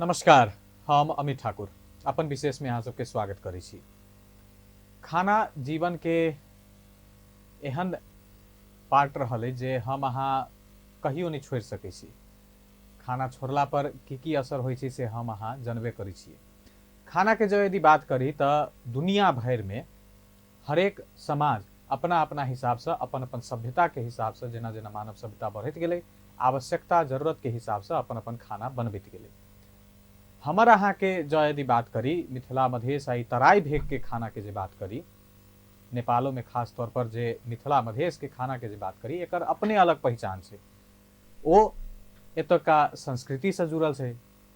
नमस्कार, हम अमित ठाकुर अपन विशेष में अहाँ सबके स्वागत करै छी। खाना जीवन के एहन पार्ट रहल अछि जे हम अहाँ कहियो नहि छोड़ि सकै छी। खाना छोड़ला पर की की असर होइ छै से हम अहाँ जनबे करै छियै। खाना के जँ यदि बात करी तऽ दुनिया भरि में हरेक समाज अपना अपना हिसाबसँ अपन अपन सभ्यताके हिसाबसँ जेना जेना मानव सभ्यता बढ़ैत गेलै, आवश्यकता जरूरतके हिसाबसँ अपन अपन खाना बनबैत गेलै। हमर अहाँके जँ यदि बात करी मिथिला मधेश आ ई तराई भेगके खानाके जे बात करी, नेपालोमे खास तौर पर जे मिथिला मधेशके खानाके जे बात करी, एकर अपने अलग पहिचान छै। ओ एतुका संस्कृतिसँ जुड़ल छै,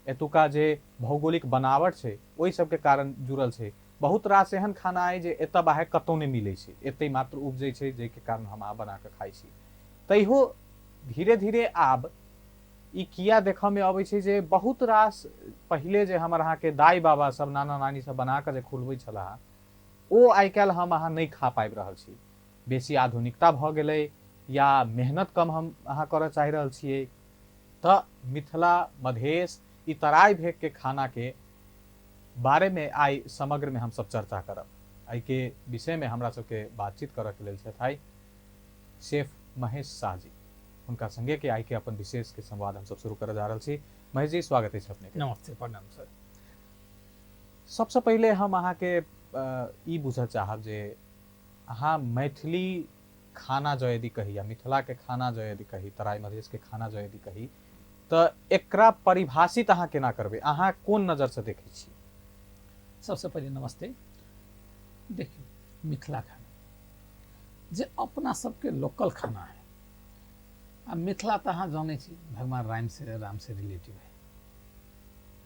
एतुका जे भौगोलिक बनावट छै ओहि सबके कारण जुड़ल छै। बहुत रास एहन खाना अइ जे एतऽ बाहर कतहु नहि मिलै छै, एतै मात्र उपजै छै, जाहिके कारण हम अहाँ बना कऽ खाइ छी। तैयो धीरे धीरे आब ई किया देखऽमे अबै छै जे बहुत रास पहिले जे हमर अहाँके दाइ बाबा सब नाना नानी सब बना कऽ जे खुलबै छलाह, ओ आइ काल्हि हम अहाँ नहि खा पाबि रहल छी। बेसी आधुनिकता भऽ गेलै या मेहनत कम हम अहाँ करऽ चाहि रहल छियै, तऽ मिथिला मधेश ई तराई भेगके खानाके बारेमे आइ समग्रमे हमसब चर्चा करब। एहिके विषयमे हमरा सबके बातचीत करऽके लेल छथि आइ शेफ महेश शाह जी। हुनका संगे के आइ के अपन विशेष के संवाद हमसब शुरू करऽ जा रहल छी। महेश जी, स्वागत अछि अपने के। नमस्ते, प्रणाम सर। सबसँ पहिले हम अहाँके ई बुझऽ चाहब जे अहाँ मैथिली खाना जँ यदि कही या मिथिला के खाना जँ यदि कही, तराई मधेश के खाना जँ यदि कही, तऽ एकरा परिभाषित अहाँ केना करबै? अहाँ कोन नजरसँ देखै छियै? सबसँ पहिले नमस्ते। देखियौ, मिथिला खाना जे अपना सबके लोकल खाना है, आ मिथिला तऽ अहाँ जानै छी भगवान राम से रिलेटिव है।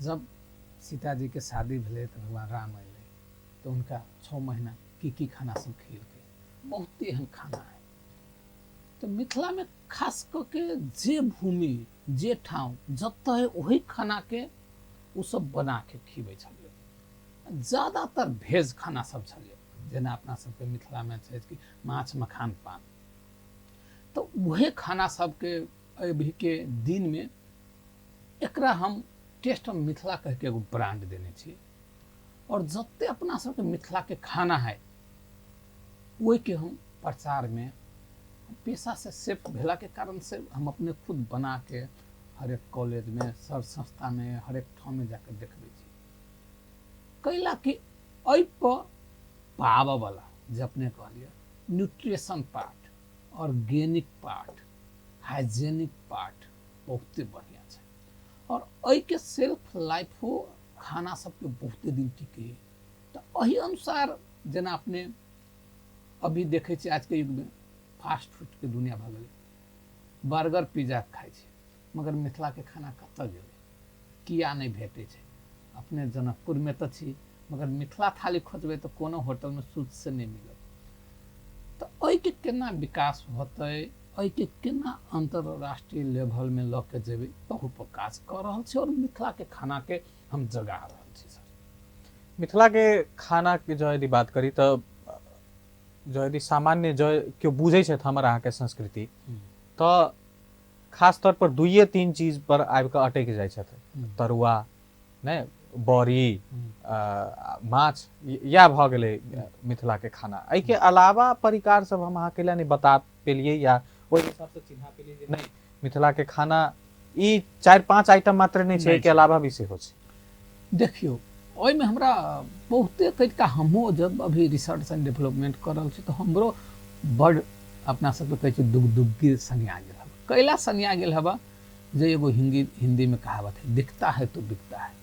जब सीता जी के शादी भेलै तऽ भगवान राम अयलै तऽ हुनका 6 महीना की की खाना सब खियलकै, बहुते एहन खाना है। तऽ मिथिलामे खास कऽ के जे भूमि जे ठाम जतऽ है ओही खानाके ओ सब बना के खिबै छलियै। ज्यादातर भेज खाना सब छलियै, जेना अपना सबके मिथिलामे छै कि माछ मखान पान, तऽ उहे खाना सबके अभीके दिनमे एकरा हम टेस्ट ऑफ मिथिला कहिके एगो ब्रांड देने छी। और जते अपना सबके मिथिलाके खाना है ओहिके हम प्रचारमे पेशा से सेफ भेलाके कारण से हम अपने खुद बना के हरेक कॉलेजमे सर संस्थामे हरेक ठाममे जाके देखबै छी। कैला कि एहि पर पाबऽवला जे अपने कहलियै nutrition part, organic part, hygienic part बहुते बढ़िआँ छै। और एहिके सेल्फ लाइफो खाना सबके बहुते दिन टिके है। तऽ एहि अनुसार जेना अपने अभी देखै छियै आजके युगमे फास्ट फूडके दुनिया भऽ गेलै, बर्गर पिज्जा खाइ छै, मगर मिथिलाके खाना कतऽ गेलै, किया नहि भेटै छै? अपने जनकपुरमे तऽ छी, मगर मिथिला थाली खोजबै तऽ कोनो होटलमे शुद्धसँ नहि मिलत। तऽ एहिके केना विकास होतै, एहिके केना अन्तर्राष्ट्रीय लेवलमे लऽ के जेबै, तहू पर काज कऽ रहल छी और मिथिलाके खानाके हम जगा रहल छी सर। मिथिलाके खानाके जँ यदि बात करी तऽ जँ यदि सामान्य जँ केओ बुझै छथि हमर अहाँके संस्कृति तऽ खास तौर पर दुइये तीन चीज पर आबि कऽ अटकि जाइ छथि। तरुआ नहि, बड़ी, माछ, इएह भऽ गेलै मिथिलाके खाना। एहिके अलावा परिकार सब हम अहाँके लए नहि बता पेलियै या ओहि हिसाबसँ चिन्हा पेलियै जे नहि मिथिलाके खाना ई 4-5 आइटम मात्र नहि छै, एहिके अलावा भी सेहो छै। देखियौ, ओहिमे हमरा बहुते तरीका हमहूँ जब अभी रिसर्च एंड डेवलपमेंट कर रहल छी तऽ हमरो बड़ अपना सबके कहै छै दुगदुग्गी सनिया गेल हबा। कैला सनिया गेल हबा जे एगो हिंदीमे कहावत है, दिखता है तो बिकता है।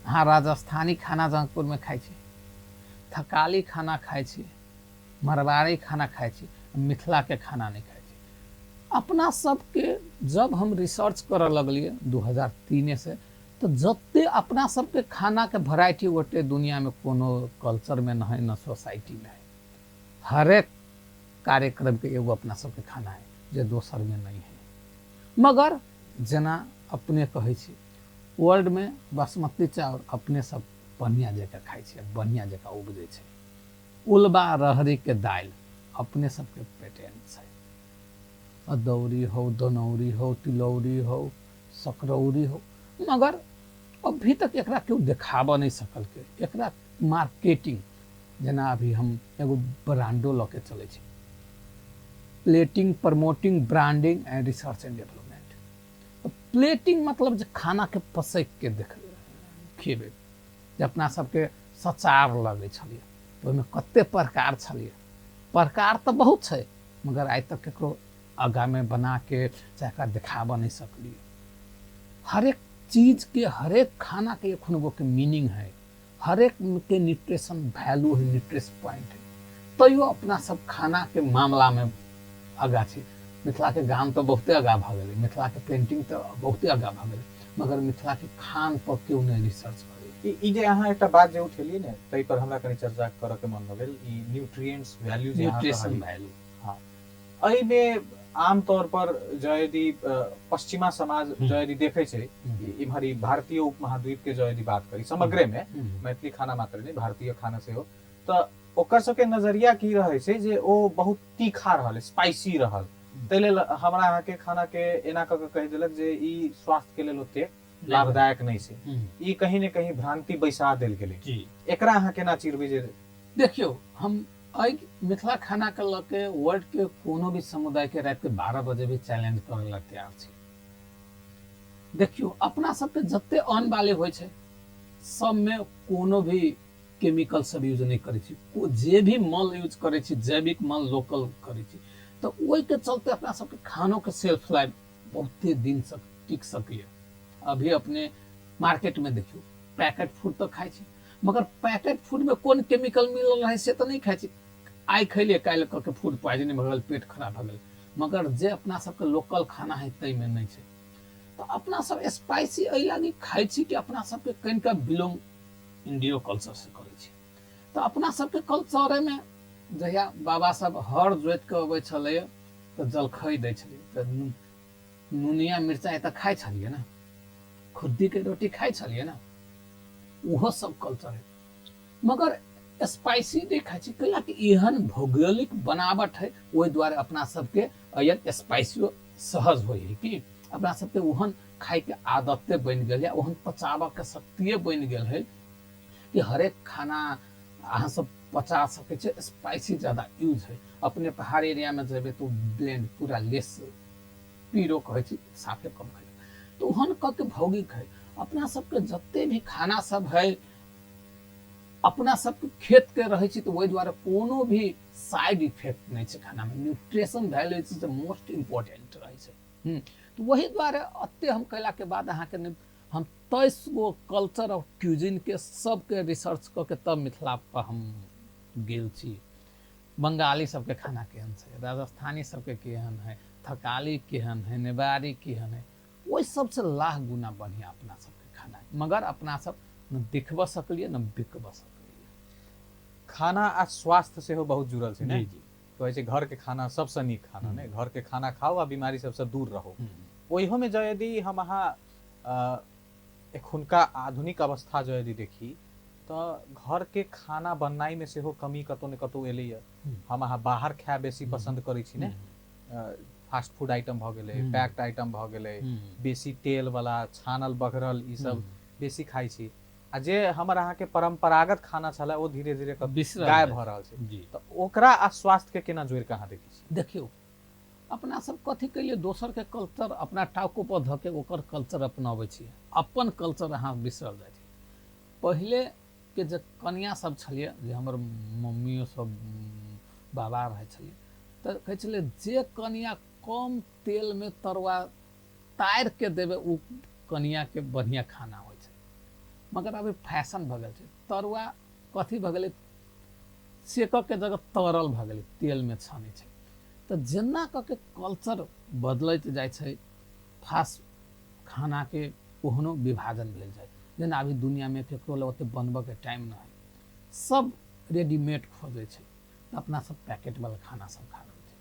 अहाँ राजस्थानी खाना जनकपुरमे खाइ छी, थकाली खाना खाइ छी, मारवाड़ी खाना खाइ छी, मिथिलाके खाना नहि खाइ छी। अपना सबके जब हम रिसर्च करऽ लगलियै 2003 से, तऽ जते अपना सबके खानाके वेराइटी ओते दुनियामे कोनो कल्चरमे नहि है, न सोसाइटीमे है। हरेक कार्यक्रमके एगो अपना सबके खाना है जे दोसरमे नहि है। मगर जेना अपने कहै छी वर्ल्डमे बासमती चाउर अपने सब बढ़िआँ जकाँ खाइ छै, बढ़िआँ जकाँ उपजै छै। उलबा रहरीके दालि अपने सबके पेटेंट छै। अदौरी हो, दनौरी हो, तिलौरी हो, सकरौरी हो, मगर अभी तक एकरा केओ देखाबऽ नहि सकलकै। एकरा मार्केटिंग, जेना अभी हम एगो ब्रांडो लऽ के चलै छी, plating, promoting, branding and research and development. तऽ प्लेटिंग मतलब जे खानाके पसैक के देख खेबै, जे अपना सबके सचार लगै छलियै, ओहिमे कते प्रकार छलियै, प्रकार तऽ बहुत छै, मगर आइ तक केकरो आगाँमे बनाके चाहे एकरा देखाबऽ नहि सकलियै। हरेक चीजके, हरेक खानाके एखनगो के मीनिंग है, हरेक के न्यूट्रिशन वैल्यू है, न्यूट्रिशन पॉइंट है, तैयो अपना सब खानाके मामलामे आगाँ छी। मिथिलाके गाम तऽ बहुते आगाँ भऽ गेलै, मिथिलाके पेंटिंग तऽ बहुते आगाँ भऽ गेलै, मगर मिथिलाके खान पर केओ नहि रिसर्च करै। ई जे अहाँ एकटा बात जे उठेलियै ने, ताहि पर हमरा कनि चर्चा करऽ के मन भऽ गेल, ई न्यूट्रिएंट्स वैल्यू जे अहाँ न्यूट्रिशन कहलियै। वैल्यू। हाँ, एहिमे आमतौर पर जँ यदि पश्चिमा समाज जँ यदि देखै छै, इम्हर ई भारतीय उपमहाद्वीप के जँ यदि बात करी समग्रे में, मैथिली खाना मात्र नहि, भारतीय खाना सेहो, तऽ ओकर सबके नजरिया की रहै छै जे ओ बहुत तीखा रहल, स्पाइसी रहल, ताहि लेल हमरा अहाँके खाना के एना कऽ के कहि देलक जे ई स्वास्थ्य के लेल ओते लाभदायक नहि छै। ई कहीं ने कहीं भ्रांति बैसा देल गेलै। जी। एकरा अहाँ केना चिरबै जे? देखियौ, हम एहि मिथिला खाना के लऽ के वर्ल्ड के कोनो भी समुदाय के राति के 12 बजे भी चैलेंज करे ला तैयार छी। देखियौ, अपना सबके जते अन्न बाली होइ छै सबमे कोनो भी केमिकल सब यूज नहि करै छी, जे भी मल यूज करै छी जैविक मल लोकल करै छी, तऽ ओहिके चलते अपना सबके खानोके सेल्फ लाइफ बहुते दिन तक टिक सकैए। अभी अपने मार्केटमे देखियौ, पैकेट फूड तऽ खाइ छी, मगर पैकेट फूडमे कोन केमिकल मिलल रहै से तऽ नहि खाइ छी। आइ खैलियै, काल्हि कऽ के फूड पॉइजनिंग भऽ गेल, पेट खराब भऽ गेल। मगर जे अपना सबके लोकल खाना है ताहिमे नहि छै। तऽ अपना सब स्पाइसी एहि लागी खाइ छी कि अपना सबके कनिका बिलोंग इंडियो कल्चर से करै छी। तऽ अपना सबके कल्चरेमे जहिया बाबा सब हर जोति के अबै छलैया तऽ जलखै दै छलै, तऽ नुनिया मिरचाइ तऽ खाइ छलियै ने, खुद्दीके रोटी खाइ छलियै ने, ओहो सब कल्चर है। मगर स्पाइसी नहि खाइ छी, कैला कि एहन भौगोलिक बनावट है, ओहि दुआरे अपना सबके एहन स्पाइसियो सहज होइ है कि अपना सबके ओहन खाइके आदते बनि गेल है, ओहन पचाबऽके शक्तिये बनि गेल है कि हरेक खाना अहाँ सब पचा सकै छै। स्पाइसी ज्यादा यूज है। अपने पहाड़ी एरियामे जेबै तऽ ब्लेंड पूरा लेस पीरो कहै छी, साफे कम खाइ, तऽ ओहन कऽ के भौगिक है। अपना सबके जते भी खाना सब है अपना सबके खेत के रहै छी, तऽ ओहि दुआरे कोनो भी साइड इफेक्ट नहि छै खानामे। Nutrition value is the most important रहै छै। तऽ वही दुआरे एते हम कयलाके बाद अहाँके नहि, हम 23 गो कल्चर ऑफ क्यूजिन के सबके रिसर्च कऽ के तब मिथिला पर हम गेल छी। बंगाली सबके खाना केहन छै, राजस्थानी सबके केहन है, थकाली केहन है, नेवारी केहन है, ओहि सबसे लाख गुना बढ़िया अपना सबके खाना है। मगर अपना सब न देखबऽ सकलियै न बिकबऽ सकलियै। खाना आ स्वास्थ्य सेहो बहुत जुड़ल छै ने? जी जी। कहै छै घर के खाना सबसँ नीक खाना, ने घर के खाना खाओ आ बीमारी सबसँ दूर रहो। ओहियोमे जँ यदि हम अहाँ एखुनका आधुनिक अवस्था जँ यदि देखी तऽ घर के खाना बननाइमे सेहो कमी कतौ ने कतौ एलैया। हम अहाँ बाहर खाय बेसी पसन्द करै छी ने, फास्ट फूड आइटम भऽ गेलै, पैक्ड आइटम भऽ गेलै, बेसी तेल वाला छानल बघरल ई सब बेसी खाइ छी, आ जे हमर अहाँके परम्परागत खाना छलै ओ धीरे धीरे गायब भऽ रहल छै। जी। तऽ ओकरा आ स्वास्थ्य के केना जोड़ि कऽ अहाँ देखै छी? देखियौ, अपना सब कथी कैलियै, दोसर के कल्चर अपना टाको पर धऽ के ओकर कल्चर अपनाबै छियै, अपन कल्चर अहाँ बिसरल जाइ छै। पहिले के जे कनिया सब छलियै, जे हमर मम्मियो सब बाबा रहै छलियै, तऽ कहै छलै जे कनिया कम तेलमे तरुआ तारि के देबै ओ कनिया के बढ़िया खाना होइ छै। मगर अभी फैशन भऽ गेल छै, तरुआ कथी भऽ गेलै, सेकऽ के जगह तरल भऽ गेलै, तेलमे छानै छै। तऽ जेना कऽ के कल्चर बदलैत जाइ छै, फास्ट खानाके ओहनो विभाजन भेल जाइ। जेना अभी दुनियामे केकरो लए ओते बनबऽके टाइम नहि है, सब रेडीमेड खोजै छै, तऽ अपना सब पैकेटवला खाना सब खा रहल छै।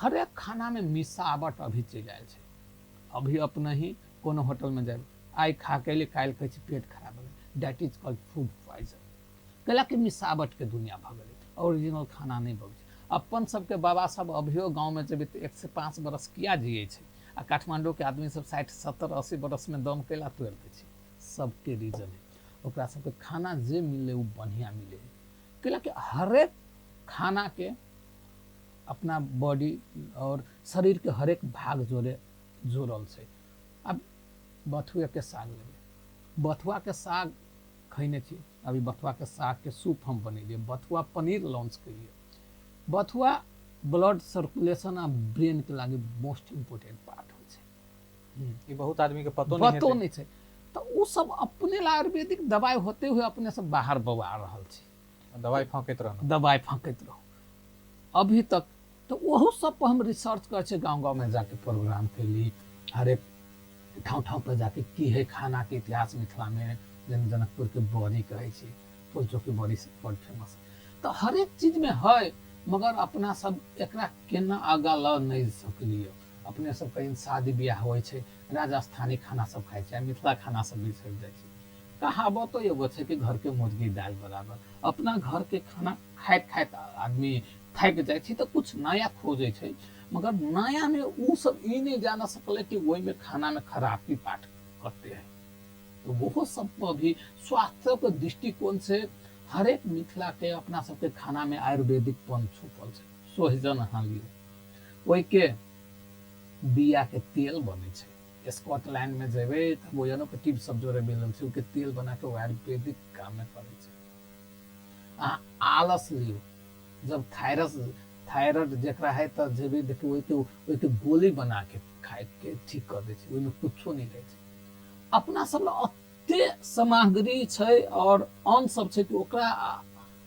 हरेक खानामे मिलावट अभी चलि आयल छै। अभी अपने ही कोनो होटलमे जायब, आइ खा के एलियै, काल्हि कहै छै पेट खराब भऽ गेल, that is called food poison. कैला कि मिलावटके दुनिया भऽ गेलै, ओरिजिनल खाना नहि बनै छै। अपन सबके बाबा सब अभियो गाँवमे जेबै तऽ 105 बरस किया जियै छै, आ काठमांडूके आदमी सब 60, 70, 80 बरसमे दम कैला तोड़ि दै छै? सबके रीजन है। ओकरा सबके खाना जे मिले वो बढ़िया मिले है, कैलाकि हरेक खाना के अपना बॉडी और शरीर के हरेक भाग जोड़े जोड़ल छै। अब बथुए के साग लेबै, बथुआ के साग खैने छी, अभी बथुआ के साग के सूप हम बनेलियै, बथुआ पनीर लॉन्च केलियै। बथुआ ब्लड सर्कुलेशन आ ब्रेन के लागी मोस्ट इम्पोर्टेंट पार्ट होइ छै। ई बहुत आदमी के पतो नहीं पतो हेतै। नहीं छै। तऽ ओ सब अपने ला आयुर्वेदिक दवाई होते हुए अपने सब बाहर बौआ रहल छी, दवाई फाँकैत रहलहुँ, दवाई फाँकैत रहू अभी तक। तऽ ओहो सब पर हम रिसर्च करै छियै, गाँव गाँव में जाके प्रोग्राम कैली, हरेक ठाउँ ठाउँ पर जाके की है खाना के इतिहास मिथिला में, जेना जनकपुर के बड़ी कहै छी, फुलचोक के बड़ी बड़ फेमस, तऽ हरेक चीज में है, मगर अपना सब एकरा केना आगाँ लऽ नहीं सकलियै। अपने सब कहीं शादी बियाह होइ छै, राजस्थानी खाना सब खाइ छै, मिथिला खाना सब बिसरि जाइ छै। कहावतो एगो छै कि घर के मुर्गी दालि बराबर। अपना घर के खाना खाइत खाइत आदमी थाकि जाइ छै, तऽ कुछ नया खोजै छै, मगर नया में उ सब ई नहीं जान सकलै कि ओहिमे खाना में खराबी पाठ करते हैं। तो वो सब पर भी स्वास्थ्य के दृष्टिकोण से हरेक मिथिला के अपना सबके खाना में आयुर्वेदिक पन छुपल छै। सोहिजन अहाँ लियौ, ओहिके बिया के तेल बनै छै। स्कॉटलैंड में जेबै तऽ ओहनो के टिप सब जोड़े मिलल छै, ओके तेल बना के आयुर्वेदिक काम में करै छै। अहाँ आलस लियौ, जब थायराइड जकरा है तऽ जेबै देखबै ओहिके ओहिके गोली बना के खाय के ठीक कऽ दै छै, ओहिमे कुछो नहि रहै छै। अपना सब लग एते सामग्री छै और अन्न सब छै कि ओकरा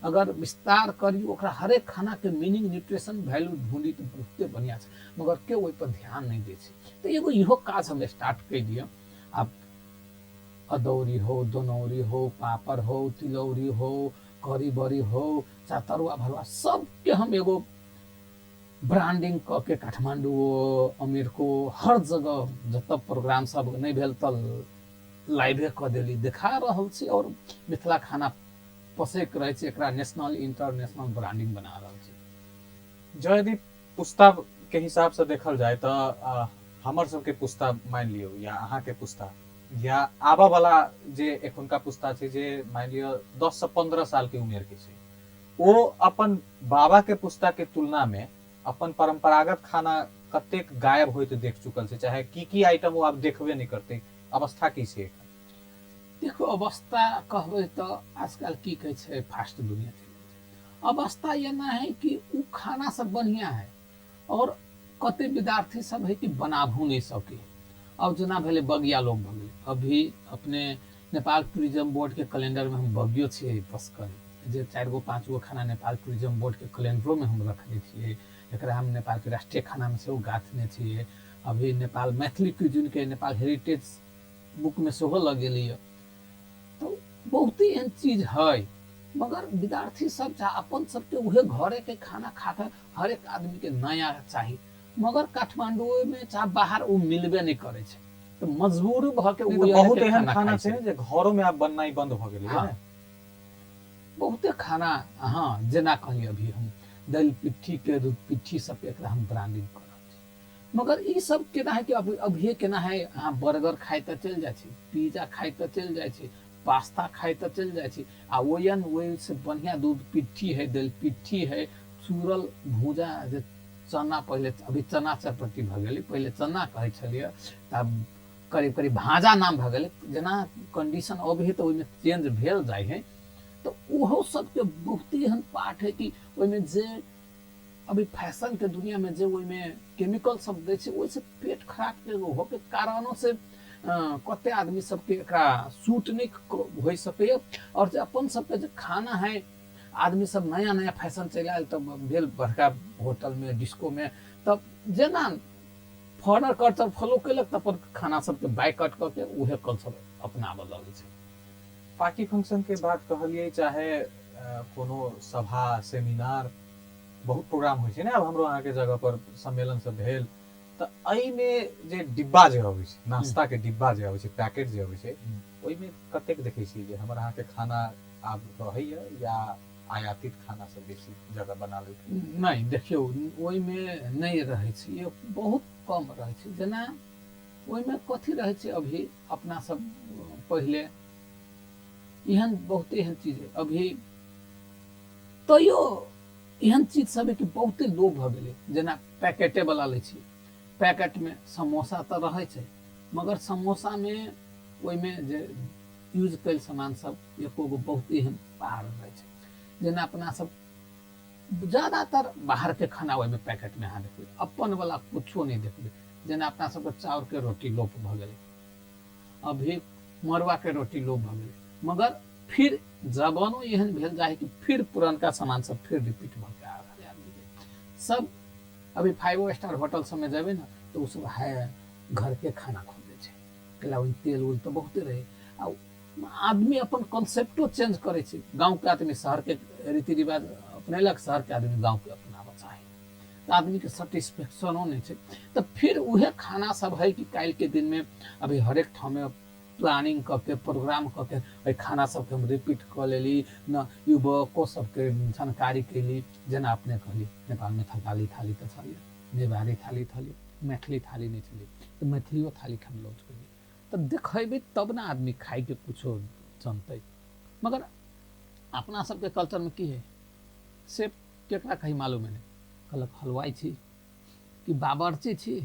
अगर विस्तार करी, ओकरा हरेक खाना के मीनिंग न्यूट्रिशन वैल्यू ढूंढी तऽ बहुते बढ़िया छै, मगर केओ ओहि पर ध्यान नहीं दै छै। तऽ एगो इहो काज हम स्टार्ट कैलियै। आब अदौरी हो, दोनौरी हो, पापड़ हो, तिलौरी हो, करी बड़ी हो, चाहे तरुआ भरुआ, सबके हम एगो ब्रांडिंग कऽ के काठमांडू, अमेरिको, हर जगह जतऽ प्रोग्राम सब नहीं भेल तऽ लाइवे कऽ देली, देखा रहल छी और मिथिला खाना पसैक रहै छै, एकरा नेशनल इंटरनेशनल ब्रांडिंग बना रहल छी। जँ यदि पुस्ता के हिसाब से देखल जाय तऽ हमर सबके पुस्ता मानि लियौ या अहाँके पुस्ता या आबऽ वाला जे एखुनका पुस्ता छै, जे मानि लिअ 10 से 15 साल के उमेर के छै, ओ अपन बाबा के पुस्ता के तुलना में अपन परंपरागत खाना कतेक गायब होइत देख चुकल छै, चाहे की की आइटम ओ आब देखबे नहीं करते, अवस्था की छै एखन? देखो अवस्था कहबै तऽ आजकल की कहै छै, फास्ट दुनिया चलि गेल छै। अवस्था एना है कि उ खाना सब बढ़िया है और कते विद्यार्थी सब है कि बनाबू नहीं सके। अब जेना भेलै बगिया लोग भऽ गेलै, अभी अपने नेपाल टूरिज्म बोर्ड के कैलेंडर में हम बगियो छियै पसकल, जे 4 गो 5 गो खाना नेपाल टूरिज्म बोर्ड के कैलेंडरो में हम रखने छियै, एकरा हम नेपाल के राष्ट्रीय खाना में सेहो गाथने छियै। अभी नेपाल मैथिली क्यूजिन के नेपाल हेरिटेज बुक में सेहो लगेलियै। तो बहुत ही एहन चीज है, मगर विद्यार्थी सब चाहे अपन सबके उहे घरे के खाना खा के हरेक आदमी के नया चाही, मगर काठमांडू में चाहे बाहर ओ मिलबे नहीं करे छै, तो मजबूर भऽ के नहीं, ओ तो बहुत के एहन खाना खाना खाइ छै छै। जे घरों में आब बननाइ बंद भऽ गेलै हाँ। ने। बहुते खाना, हाँ जेना कहलियै अभी हम दालि पिट्ठी के दूध पिट्ठी सबके एकरा हम ब्रांडिंग कर रहल छी, मगर ई सब केना है कि अभिये केना है, अहाँ बर्गर खाइ तऽ चलि जाइ छी, पिज्जा खाइ तऽ चलि जाइ छी, पास्ता खाइ तऽ चलि जाइ छी, आ ओहन ओहिसँ बढ़िआँ दूध पिट्ठी है, दालि पिट्ठी है, चूरल भूजा जे चना, पहिले अभी चना चटपटी भऽ गेलै, पहिले चना कहै छलियै, तब करीब करीब भाजा नाम भऽ गेलै। जेना कंडीशन अबै है तऽ ओहिमे चेंज भेल जाइ है। तऽ ओहो सबके बहुते एहन पार्ट है कि ओहिमे जे अभी फैशन के दुनिया में जे ओहिमे केमिकल सब दै छै, ओहिसँ पेट खराब के होके कारणों से कते आदमी सबके एकरा सूट नहीं होइ सकैए। और जे अपन सबके जे खाना है, आदमी सब नया नया फैशन चलि आयल तऽ भेल बड़का होटल में, डिस्को में, तब जेना फॉरेनर कल्चर फॉलो केलक तऽ अपन खाना सबके बाइकआउट कऽ के उहे कल्चर अपनाबऽ लगै छै। पार्टी फंक्शन के बात कहलियै, चाहे कोनो सभा सेमिनार बहुत प्रोग्राम होइ छै ने, आब हमरो अहाँके जगह पर सम्मेलन सब भेल, तऽ एहिमे जे डिब्बा जे अबै छै, नाश्ता के डिब्बा जे अबै छै, पैकेट जे अबै छै, ओहिमे कतेक देखै छियै जे हमर अहाँके खाना आब रहैया या आयातित खाना सब बेसी जगह बना लेलकै? नहि, देखियौ ओहिमे नहि रहै छै, ये बहुत कम रहै छै। जेना ओहिमे कथी रहै छै, अभी अपना सब पहिले एहन बहुत एहन चीज है। अभी तैयो एहन चीज सब है कि बहुते लोभ भऽ गेलै। जेना पैकेटे वाला लै छी, पैकेटमे समोसा तऽ रहै छै, मगर समोसामे ओहिमे जे यूज कयल सामान सब एको गो बहुत एहन बाहर रहै छै। जेना अपना सब ज्यादातर बाहरके खाना ओहिमे पैकेटमे अहाँ देखबै, अपन वाला कुछो नहि देखबै। जेना अपना सबके चाउरके रोटी लोप भऽ गेलै, अभी मड़ुआके रोटी लोप भऽ गेलै, मगर फिर जमानो एहन भेल जाइ कि फिर पुरनका सामान सब फिर रिपीट भऽ के आ रहल है आदमीके सब। अभी 5 स्टार होटल सबमे जेबै ने तऽ ओ सब है घरके खाना खोजै छै, कैला ओहिमे तेल उल तऽ बहुते रहै। आ आदमी अपन कॉन्सेप्टो चेंज करै छै। गाँवके आदमी शहरके रीति रिवाज अपनेलक, शहरके आदमी गाँवके अपनाबऽ चाही, तऽ आदमीके सेटिस्फेक्शनो नहि छै। तऽ फिर उहे खाना सब है कि काल्हिके दिनमे अभी हरेक ठाममे प्लानिंग कऽ के प्रोग्राम कऽ के एहि खाना सबके हम रिपीट कऽ लेली न, युवको सबके जानकारी केली। जेना अपने कहली नेपालमे थकाली थाली तऽ छलियै, नेवारी थाली छलियै, मैथिली थाली नहि छलियै, तऽ मैथिलियो थाली हम लॉन्च केलियै। तऽ देखेबै तब ने आदमी खाइके कुछो जनतै। मगर अपना सबके कल्चरमे की है से केकरा कहीं मालूम नहि, कहलक हलवाइ छी कि बाबरची छी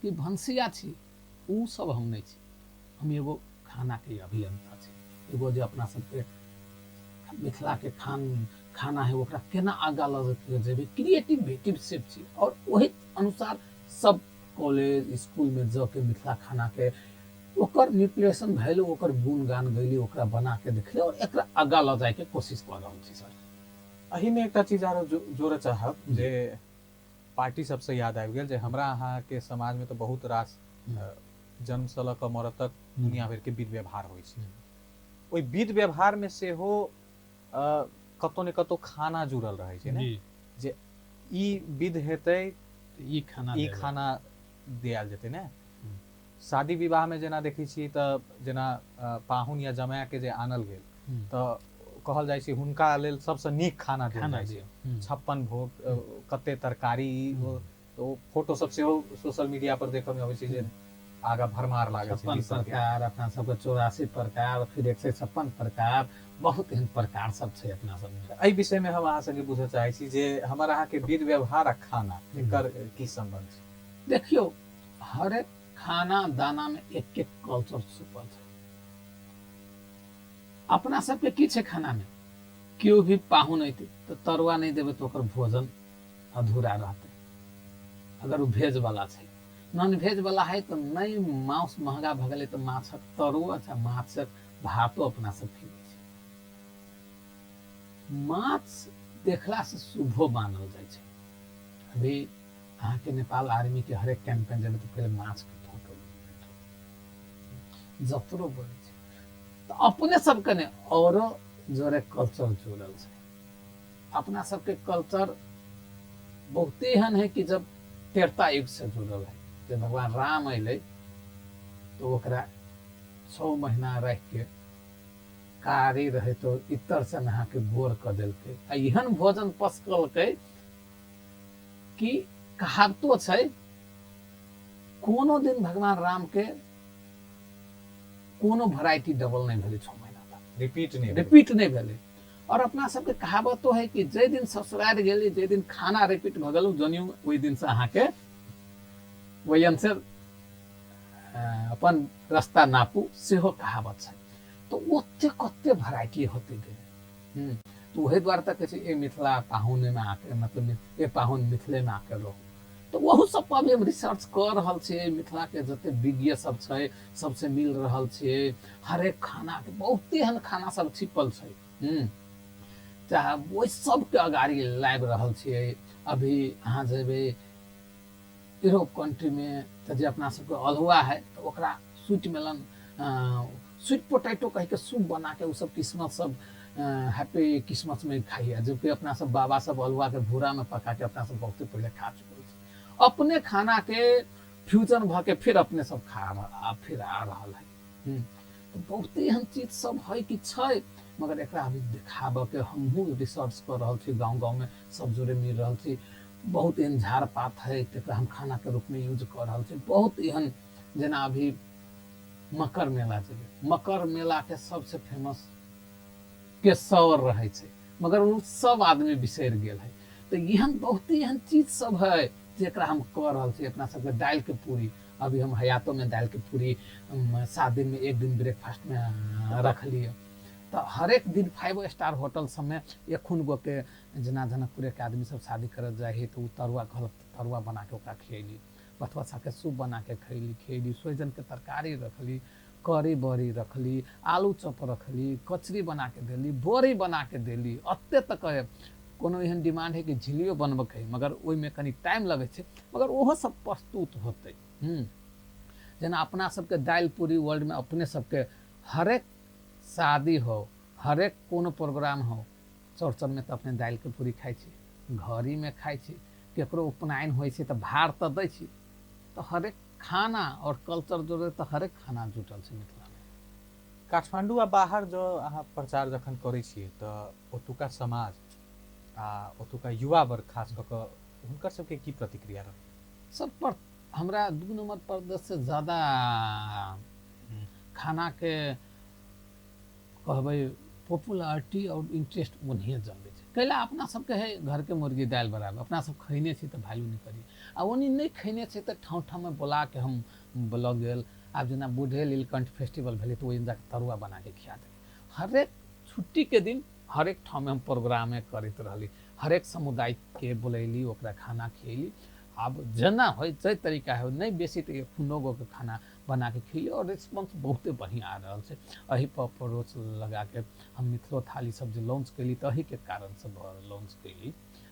कि भनसिया छी, उ सब हम नहि छी। हम एगो खानाके अभियंता छी, एगो जे अपना सबके मिथिलाके खाना है ओकरा केना आगाँ लऽ के जेबै, क्रिएटिव सेफ छी। और ओहि अनुसार सब कॉलेज स्कूलमे जाके मिथिला खानाके ओकर न्यूट्रिशन वैल्यू, ओकर गुणगान गैली, ओकरा बना के देखली और एकरा आगाँ लऽ जायके कोशिश कऽ रहल छी सर। एहिमे एकटा चीज आरो जोड़ऽ चाहब जे पार्टी सबसँ याद आबि गेल जे हमरा अहाँके समाजमे तऽ बहुत रास जन्मसँ लऽ कऽ मरऽ तक दुनिया भरिके विध व्यवहार होइ छै। ओहि विध व्यवहारमे सेहो कतौ ने कतौ खाना जुड़ल रहै छै ने, जे ई विध हेतै ई खाना ई खाना दियाल जेतै ने। शादी विवाहमे जेना देखै छियै तऽ जेना पाहुन या जमायके जे आनल गेल तऽ कहल जाइ छै हुनका लेल सबसँ नीक खाना देल जाइ छै, 56 भोग, कते तरकारी, तो फोटो सब सेहो सोशल मीडिया पर देखऽ मे अबै छै जे आगा भरमार लागल छै। 56 प्रकार अपना सबके 84 प्रकार, फिर 156 प्रकार, बहुत एहन प्रकार सब छै अपना सबमे। एहि विषय में हम अहाँ सबके बुझऽ चाहै छी जे हमर अहाँके विध व्यवहार आ खाना एकर की संबंध छै। देखियौ, हरेक खाना दाना में एक एक कल्चर छुपल छै। अपना सबके की छै खाना में, केओ भी पाहुन अयतै तऽ तरुआ नहि देबै तऽ ओकर भोजन अधूरा रहतै। अगर ओ भेज वाला छै, नॉन भेज वाला है तऽ नहि मांस महंगा भऽ गेलै तऽ माछक तरुआ अच्छा माछक भातो अपना सब खिबै छै। माछ देखला से शुभो मानल जाइ छै। अभी अहाँके नेपाल आर्मी के हरेक कैंपेन जेबै तऽ पहिले माछ के फोटो जतरो बनै छै। तऽ अपने सबके ने औरो जोरे कल्चर जुड़ल छै। अपना सबके कल्चर बहुते एहन है कि जब त्रेता युग से जुड़ल है। जब भगवान राम अयलै तो ओकरा 6 महीना राखि के कारी रहे तो इतर से नहा के गोर कऽ देलकै आ एहन भोजन पसकलकै कि कहावतो छै कोनो दिन भगवान राम के कोनो वेराइटी डबल नहीं भेलै 6 महीना तक, रिपीट नहीं भेलै। और अपना सबके कहावतो है कि जे दिन ससुरारि गेली, जे दिन खाना रिपीट भऽ गेल, जनियो ओहि दिन से अहाँके ओहि से अपन रास्ता नापू, सेहो कहावत छै। तो ओते कते वेराइटी होते गेलै। तो वही द्वारे तऽ कहै छै ए मिथिला पाहुनेमे आके, मतलब ए पाहुन मिथिलेमे आके रहू। तो ओहू सब पर अभी हम रिसर्च कऽ रहल छियै। मिथिलाके जते विज्ञ सब छै सबसे मिल रहल छियै। हरेक खानाके बहुते एहन खाना सब छिपल छै, चाहे ओहि सबके अगाड़ी लाबि रहल छियै। अभी अहाँ जेबै यूरोप कंट्रीमे तऽ जे अपना सबके अल्हुआ है तऽ ओकरा स्वीट मेलन, स्वीट पोटैटो कहिके सूप बना के ओ सब क्रिसमस सब हैप्पी क्रिसमस में खाइए। जबकि अपना सब बाबा सब अल्हुआ के भूरा में पका के अपना सब बहुते पहले खा चुकल छी। अपने खाना के फ्यूजन भऽ के फिर अपने सब खा रहा, फिर आ रहल है। तो बहुते एहन चीज सब है कि छै, मगर एकरा अभी देखाबऽ के हमहूँ रिसर्च कऽ रहल छी। गाँव गाँव में सब जोड़े मिल रहल छी। बहुत एहन झाड़ पात है तकरा हम खाना के रूप में यूज कऽ रहल छी। बहुत एहन जेना अभी मकर मेला जेबै, मकर मेलाके सबसे फेमस केसौर रहै छै, मगर ओ सब आदमी बिसरि गेल है। तऽ एहन बहुते एहन चीज सब है जेकरा हम कऽ रहल छी। अपना सबके दालिके पूरी, अभी हम हयातोमे दालिके पूरी 7 दिनमे एक दिन ब्रेकफास्टमे रखलियै। तऽ हरेक दिन 5 स्टार होटल सबमे एखन गोके जेना जनकपुरेके आदमी सब शादी करऽ जाइ है तऽ ओ तरुआ कहलक, तरुआ बनाके ओकरा खियैली, बथुआ सागके सूप बनाके खियैली, सोहिजनके तरकारी रखली, करी बड़ी रखली, आलू चॉप रखली, कचरी बनाके देली, बड़ी बनाके देली। एते तक कोनो एहन डिमांड है कि झिल्लियो बनबऽके है, मगर ओहिमे कनि टाइम लगै छै, मगर ओहो सब प्रस्तुत होतै। जेना अपना सबके दालि पूरी वर्ल्डमे अपने सबके हरेक शादी हो, हरेक कोनो प्रोग्राम हो, चौरचनमे तऽ अपने दालिके पूरी खाइ छी, घड़ीमे खाइ छी, केकरो उपनयन होइ छै तऽ भार तऽ दै छी। तऽ हरेक खाना और कल्चर जोड़े तऽ हरेक खाना जुटल छै मिथिलामे। काठमांडू आ बाहर जो अहाँ प्रचार जखन करै छियै तऽ ओतुका समाज आ ओतुका युवा वर्ग खास कऽ कऽ हुनकर सबके की प्रतिक्रिया रहल? सब पर हमरा 2 नंबर प्रदेश से ज्यादा खानाके कहबै पॉपुलरिटी और इंटरेस्ट ओनहिए जमबै छै। कैला अपना सबके है घरके मुर्गी दालि बराबर, अपना सब खैने छी तऽ वैल्यू नहि करी, आ ओनी नहि खैने छै तऽ ठाँव ठाँवमे बोला के हम लऽ गेल। आब जेना बूढ़े नीलकंठ फेस्टिवल भेलै तऽ ओहि जाके तरुआ बनाके खिया देली। हरेक छुट्टीके दिन हरेक ठाँवमे हम प्रोग्रामे करैत रहली, हरेक समुदायके बोलैली, ओकरा खाना खियैली। आब जेना होइ जाहि तरीका होइ, नहि बेसी तऽ एखनो गोके खाना बनाके खियैली और रिस्पॉन्स बहुते बढ़िआँ आ रहल छै। एहि पर अप्रोच लगाके हम मिथिलो थाली सब जे लॉन्च कैली तऽ एहिके कारणसँ लॉन्च कैली।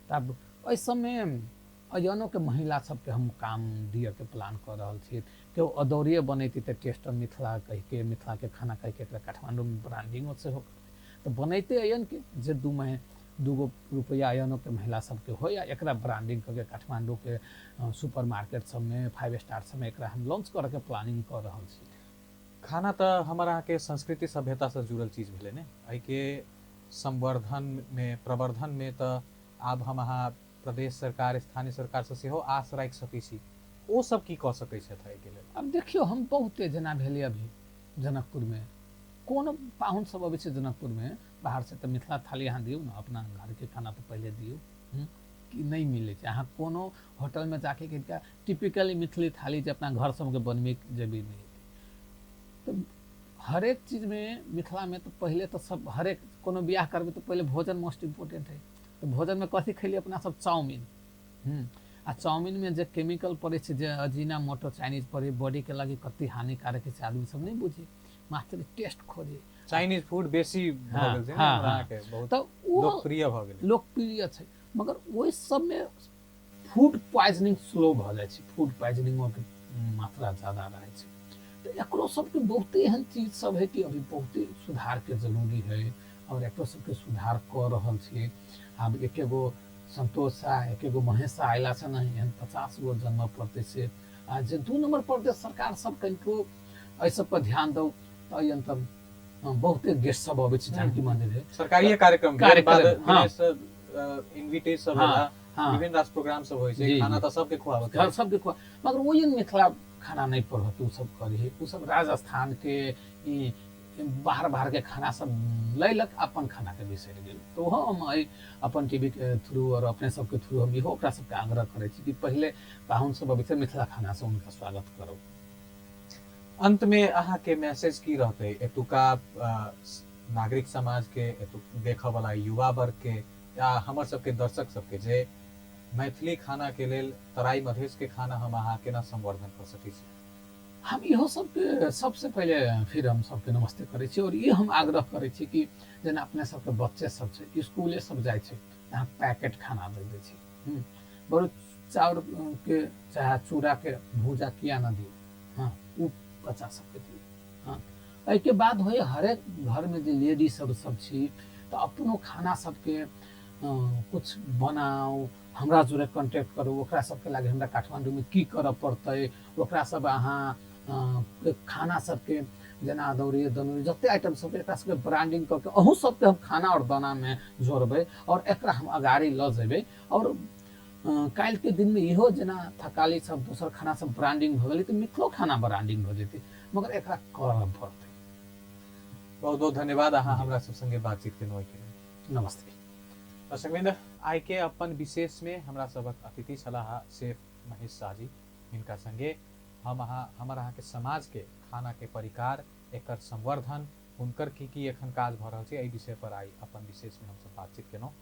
तऽ आब एहि सबमे अयनोके महिला सबके हम काम दियऽके प्लान कऽ रहल छी। केओ अदौरिये बनेतै तऽ टेस्ट ऑफ मिथिला कहिके, मिथिलाके खाना कहिके एकरा काठमाण्डूमे ब्रांडिंगो सेहो करतै। तऽ बनैते अयनके जे 2 रुपैआ अयनोके महिला सबके होइ, आ एकरा ब्रांडिंग करके काठमाण्डूके सुपर मार्केट सबमे, 5 स्टार सबमे एकरा हम लॉन्च करऽके प्लानिंग कऽ रहल छी। खाना तऽ हमर अहाँके संस्कृति सभ्यतासँ जुड़ल चीज भेलै ने, एहिके संवर्धनमे प्रवर्धनमे तऽ आब हम अहाँ प्रदेश सरकार स्थानीय सरकारसँ सेहो आस राखि सकै छी। ओ सब की कऽ सकै छथि एहिके लेल? आब देखियौ, हम बहुते जेना भेलै अभी जनकपुरमे कोनो पाहुन सब अबै छै जनकपुरमे बाहरसँ तऽ मिथिला थाली अहाँ दियौ ने, अपना घरके खाना तऽ पहिले दियौ। कि नहि मिलै छै अहाँ कोनो होटलमे जाके किनका टिपिकली मिथिली थाली जे अपना घर सबके बनबै जेबै नहि हेतै। तऽ हरेक चीजमे मिथिलामे तऽ पहिले तऽ सब हरेक कोनो बियाह करबै तऽ पहिले भोजन मोस्ट इम्पोर्टेंट है। तऽ भोजनमे कथी खैली अपना सब? चाउमीन। आ चाउमीनमे जे केमिकल पड़ै छै, जे अजीना मोटो चाइनीज पड़ै, बॉडीके लागि कते हानिकारक छै आदमी सब नहि बुझै, मात्र टेस्ट खोजे। चाइनीज फूड बेसी भऽ गेल छै ने हमरा अहाँके, बहुत तऽ ओ लोकप्रिय भऽ गेलै। लोकप्रिय छै, मगर ओहि सबमे फूड पॉइजनिंग स्लो भऽ जाइ छै, फूड पॉइजनिंगोके मात्रा ज्यादा रहै छै। तऽ एकरो सबके बहुते एहन चीज सब है कि अभी बहुते सुधारके जरूरी है और एकरो सबके सुधार कऽ रहल छियै। आब एकेगो संतोष शाह, एकेगो महेश शाह अयलासँ नहि, एहन 50 गो जन्म पड़तै से। आ जे 2 नंबर प्रदेश सरकार सब कनिको एहि सब पर ध्यान दौ तऽ एहन तऽ बहुते गेस्ट सब अबै छै जानकी मंदिर है। सरकारी कार्यक्रम इनविटेज सब होला, विभिन्न रास प्रोग्राम सब होइ छै, खाना तऽ सबके खुआबत है, सबके खुआ, मगर ओहि मिथिला खाना नहि पड़त। ओ सब करी, ओ सब राजस्थान के बाहर बाहर के खाना सब लैलक, अपन खाना के बिसरि गेल। तऽ ओहो हम एहि अपन टीवी के थ्रू और अपने सबके थ्रू हम इहो ओकरा सबके आग्रह करै छी कि पहिले पाहुन सब अबै छै मिथिला खाना से हुनका स्वागत करू। अंत में अहाँ के मैसेज की रहतै एतुका नागरिक समाज के, एतु देखऽ वाला युवा वर्ग के या हमर सबके दर्शक सबके जे मैथिली खाना के लेल तराई मधेश के खाना हम अहाँ केना संवर्धन कऽ सकै छी? हम इहो सबके सबसे पहिले फिर हम सबके नमस्ते करै छी और ये हम आग्रह करै छी कि जेना अपने सबके बच्चे सब छै, स्कूले सब जाइ छै, अहाँ पैकेट खाना दे दै छी, बरु चाउर के चाहे चूड़ा के भूजा किया न दियौ, हाँ ओ बच्चा सबके दियौ। हाँ एहिके बाद होइ हरेक घरमे जे लेडीज सब सब छी तऽ अपनो खाना सबके कुछ बनाउ, हमरा जोड़े कॉन्टेक्ट करू, ओकरा सबके लागि हमरा काठमाण्डूमे की करऽ पड़तै, ओकरा सब अहाँ खाना सबके जेना अदौरी दनौरी जते आइटम सब एकरा सबके ब्रांडिंग कऽ के अहूँ सबके हम खाना और दानामे जोड़बै और एकरा हम अगाड़ी लऽ जेबै। और काल्हिके दिनमे इहो जेना थकाली सब दोसर खाना सब ब्रांडिंग भऽ गेलै तऽ मिथिलो खाना ब्रांडिंग भऽ जेतै। मगर एकरा करऽ पड़तै। बहुत बहुत धन्यवाद अहाँ हमरा सब संगे बातचीत केलहुँ एहिके लेल। नमस्ते। दर्शकवृंद, आइ के अपन विशेष में हमरा सबक अतिथि छलाह शेफ महेश शाहजी। हिनका संगे हम अहाँ हमर अहाँके समाज के खाना के परिकार, एकर संवर्धन, हुनकर की की एखन काज भऽ रहल छै, एहि विषय पर आइ अपन विशेष में हमसब बातचीत केलहुँ।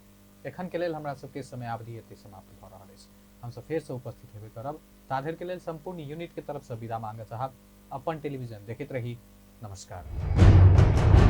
एखन के लेल हमरा सबके समयावधि एते समाप्त भऽ रहल अछि। हमसब फेरसँ उपस्थित हेबे करब। ताधरि के लेल संपूर्ण यूनिट के तरफ से विदा मांगऽ चाहब। अपन टेलीविजन देखैत रही। नमस्कार।